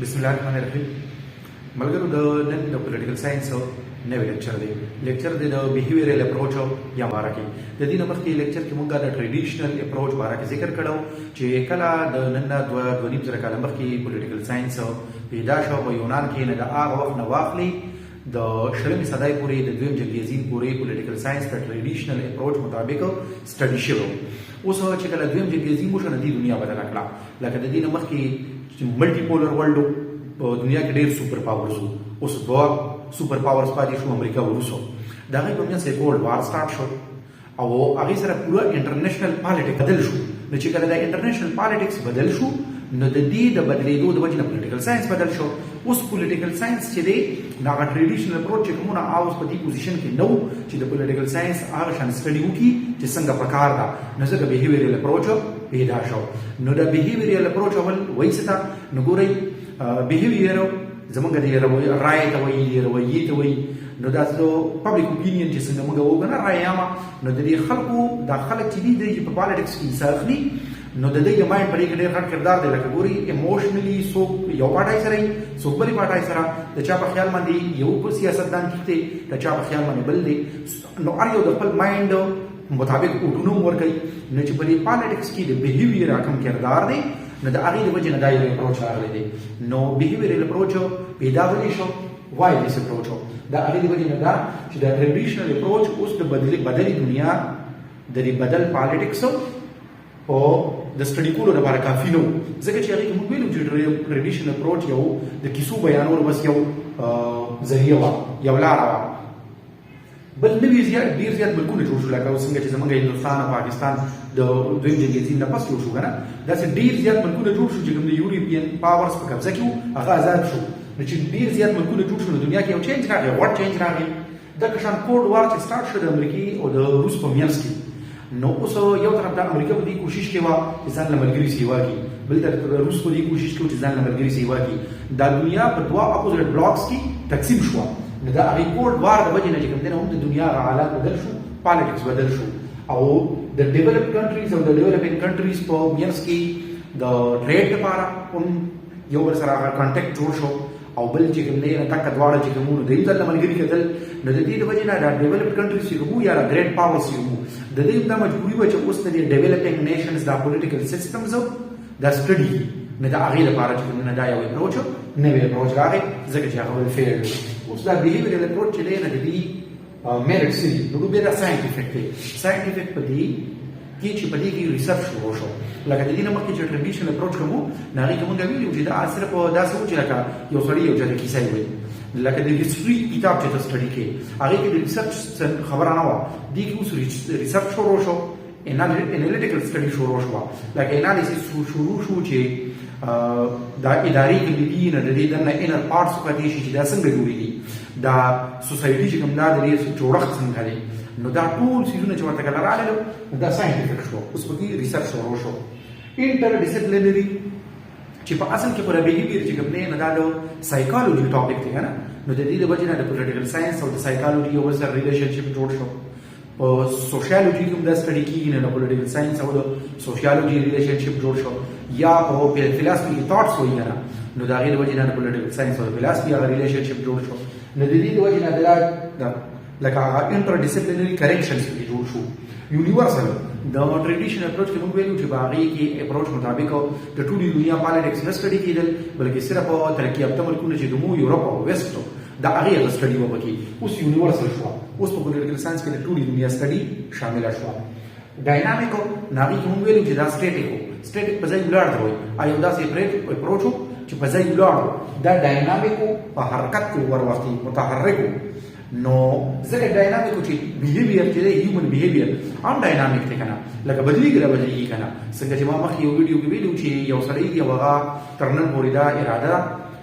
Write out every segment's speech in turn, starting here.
بسم الله الرحمن الرحیم. ملګرو، د نن د پولیټیکل ساينس نوی لیکچر دی. لیکچر دی د بیهیویرل اپروچ یا باره کې. د دې نه مخکې لیکچر کې مونږ د ټریډیشنل اپروچ باره کې ذکر کړو چې کله د نن نه 2.5 زره کاله مخکې پولیټیکل ساينس پیدا شو په یونان کې، نه د هغه وخت نه واخلي د شلمې صدۍ پورې، د دویم جنګ عظیم پورې، پولیټیکل ساينس د ټریډیشنل اپروچ مطابق سټډي شوی. اوس چې کله دویم جنګ عظیم وشو، نو دې دنیا بدله کړه. لکه د دې نه مخکې چې ملټي پولر ورلډ، په دنیا کې ډېر سپر پاورز وو، اوس دوه سپر پاورز پاتې شو، امریکا او روس. د هغې په منځ کې کولډ وار سټارټ شو او هغې سره پوره انټرنیشنل پالیټکس بدل شو. نو چې کله د انټرنیشنل پالیټکس بدل شو، نو د دې د بدلېدو د وجې نه پولیټیکل ساينس بدل شو. اوس پولیټیکل ساينس چې دی، نو هغه ټریډیشنل اپروچ چې کومونه اوس په دې پوزیشن کې نه وو چې د پولیټیکل ساينس هغه شان سټډي وکړي چې څنګه پکار ده، نو ځکه بیهیویرل اپروچ پیدا شو. نو د بیهیویرل اپروچ اول وایي څه ته؟ نو ګورئ، بیهیویر زمونږ د رائے ته وایي، رویې ته وایي. نو دا د پبلک اوپینین چې څنګه موږ وګڼه رائے عامه، نو د دې خلکو دا خلک چې دي، چې په پالیټکس کې حصه اخلي، نو د دې د مایند په دې کې ډېر غټ کردار دی. لکه ګوري، ایموشنلی څوک یو پارټای سره وي، څوک بلې پارټای سره، د چا په خیال باندې یو په سیاستدان ټیک دی، د چا په خیال باندې بل دی، نو هر یو د خپل مایند مطابق ووټونه هم ورکوي. نو چې په دې پالیټکس کې د بیهیویر کوم کردار دی، نو د هغې د وجې نه دا یو اپروچ راغلی دی. نو بیهیویرل اپروچ پیدا ولې شو؟ وای دیس اپروچ؟ د هغې د وجې نه دا چې د ټریډیشنل اپروچ اوس د بدلې دنیا، د دې بدل پالیټکس او د سټډي کولو لپاره کافي نه و، ځکه چې هغې کې موږ ویلو چې ټریډیشنل اپروچ یو د کیسو بیانولو بس یو ذریعه وه، یو لاره وه. بل نوي زیات ډیر زیات ملکونه جوړ شو، لکه اوس څنګه چې زمونږ هندوستان او پاکستان د دویم جنګ عظیم نه پس جوړ شو کنه، داسې ډیر زیات ملکونه جوړ شو چې کوم د یورپین پاورز په قبضه کې وو، هغه آزاد شو. نو چې ډیر زیات ملکونه جوړ شو، نو دنیا کې یو چینج راغی، غټ چینج راغی. دغه شان کولډ وار چې سٹارټ شو د امریکې او د روس په منځ کې، نو اوس یو طرف د امریکا په دې کوشش کې وه چې ځان له ملګري سیوا کړي، بل طرف ته روس په دې کوشش کې چې ځان له ملګري سیوا کړي. دا دنیا په دوه اپوزیټ بلاکس کې تقسیم شوه. نو د هغې کولډ وار د وجې نه چې کوم دی هم د دنیا هغه حالات بدل شو، پالیټکس بدل شو او د ډیولپ کنټریز او د ډیولپینګ کنټریز په منځ کې د ټریډ لپاره هم یو بل سره هغه کانټیکټ جوړ شو او بل چې کوم دی نه تک دواړه چې کوم نو د یو ځل ملګري کېدل. نو د دې د وجې نه دا ډیولپ کنټریز چې کوم یا ګریټ پاورز چې کوم، د دې دا مجبوري وه چې اوس د ډیولپینګ نیشنز دا پولیټیکل سیستمز دا سټډي. نو د هغې لپاره چې کوم نه دا یو اپروچ، نوی اپروچ راغی، ځکه چې هغه بل فیل. اوس دا بیهیویرل اپروچ چې دی، نه د دې میرټ څه دي؟ نو بیا دا ساينټیفیک دی. ساينټیفیک په دې کې چې په دې کې ریسرچ شروع شو. لکه د دې نه مخکې چې ټریډیشنل اپروچ کوم، نو هغې کې مونږ ویلي چې دا صرف داسې و چې لکه یو سړی یو چاته کیسه وایي، لکه د هیسټري کتاب چې ته سټډي کې، هغې کې د ریسرچ خبره نه وه. دې کې اوس ریسرچ شروع شو، انالیټیکل سټډي شروع شو، لکه انالیسس شروع شو چې دا ادارې کې دي، نه د دې دننه انر پارټس پاتې شي چې دا څنګه جوړېږي، دا سوسایټي چې کوم دا د دې جوړښت څنګه دی. نو دا ټول څیزونه چې ورته کله راغلل، نو دا ساينټیفیک شو، اوس پکې ریسرچ شروع شو. انټر ډیسپلینري چې په اصل کې پر بیهیویر چې کوم دی، نه دا د سایکولوژي ټاپک دی کنه، نو د دې د وجې نه د پولیټیکل ساينس او د سایکولوژي یو سره ریلیشنشپ جوړ شو. په سوشیالوژي کې هم دا سټډي کیږي، نه د پولیټیکل ساينس او د سوشیالوژي ریلیشنشپ جوړ شو، یا په فلسفي ثاټس وایي کنه، نو د هغې د وجې نه د پولیټیکل ساينس او د فلسفي هغه ریلیشنشپ جوړ شو. نو د دې د وجې نه دا لکه هغه انټر ډیسپلینري کریکشنز پکې جوړ شو. یونیورسل، د ټریډیشنل اپروچ کې موږ ویلو چې په هغې کې اپروچ مطابق د ټولې دنیا پالیټکس نه سټډي کېدل، بلکې صرف ترقي یافته ملکونه چې کوم یورپ او ویسټ، د هغې هغه سټډي وه پکې. اوس یونیورسل شوه، اوس په پولیټیکل ساينس کې د ټولې دنیا سټډي شامله شوه. ډاینامیک، نو هغې کې موږ ویلو چې دا سټیټیک و، سټیټیک په ځای ولاړ دی وایي، یو داسې اپروچ و چې په ځای ولاړ و. دا ډاینامیک و، په حرکت کې ور وختي، متحرک و. نو ځکه ډاینامیک چې بیهیویر چې دی، هیومن بیهیویر هم ډاینامیک دی کنه، لکه بدلیږي را بدلیږي کنه. څنګه چې ما مخکې یو ویډیو کې ویلو چې یو سړی دی او هغه تر نن پورې دا اراده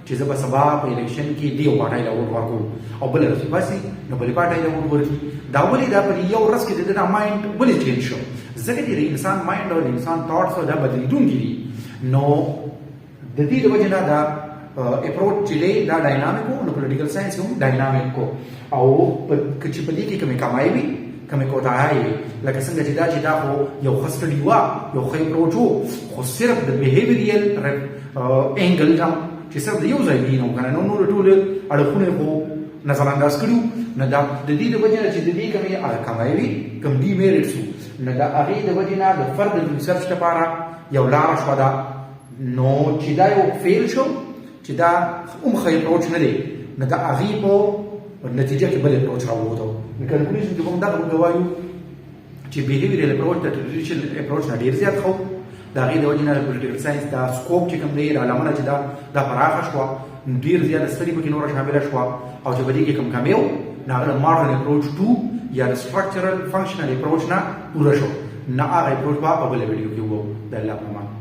چې زه به سبا په الیکشن کې دی یو پارټۍ له ووټ ورکوم او بله ورځ پاسي نو بلې پارټۍ له ووټ ورکړي. دا ولې دا په یو ورځ کې د ده دا مایند ولې چینج شو؟ ځکه چې د انسان مایند او د انسان ثاټس دا بدلېدونکي دي. نو د دې د وجې نه دا اپروچ چې دی دا ډاینامیک و، نو پولیټیکل ساينس هم ډاینامیک کو. او چې په دې کې کومې کمای وي، کومې کوتاهۍ وي، لکه څنګه چې دا چې دا خو یو ښه سټډي وه، یو ښه اپروچ و، خو صرف د بیهیویرل انګل نه چې صرف د یو ځای نه وکنه، نو نور ټول اړخونه خو نظر انداز کړو. نو دا د دې د وجې نه چې د دې کمې هغه کمای وي، کم demerits، نو د هغې د وجې نه د further research لپاره یو لاره شوه ده. نو چې دا یو fail شو، چې دا هم ښه approach نه دی، نو د هغې په نتیجه کې بل approach راووتو. نو conclusion کې موږ دغه موږ وایو چې behavioral approach د traditional approach نه ډېر زیات ښه. د هغې د وجې نه د political science دا scope چې کوم دی، دا لمنه چې دا پراخه شوه، ډېر زیات study پکې نوره شامله شوه، او چې په دې کې کوم کمی و، نو هغه د modern approach to یا د structural functional approach نه پوره شو. نه هغه approach به په بله ویډیو کې وو. د الله په امان.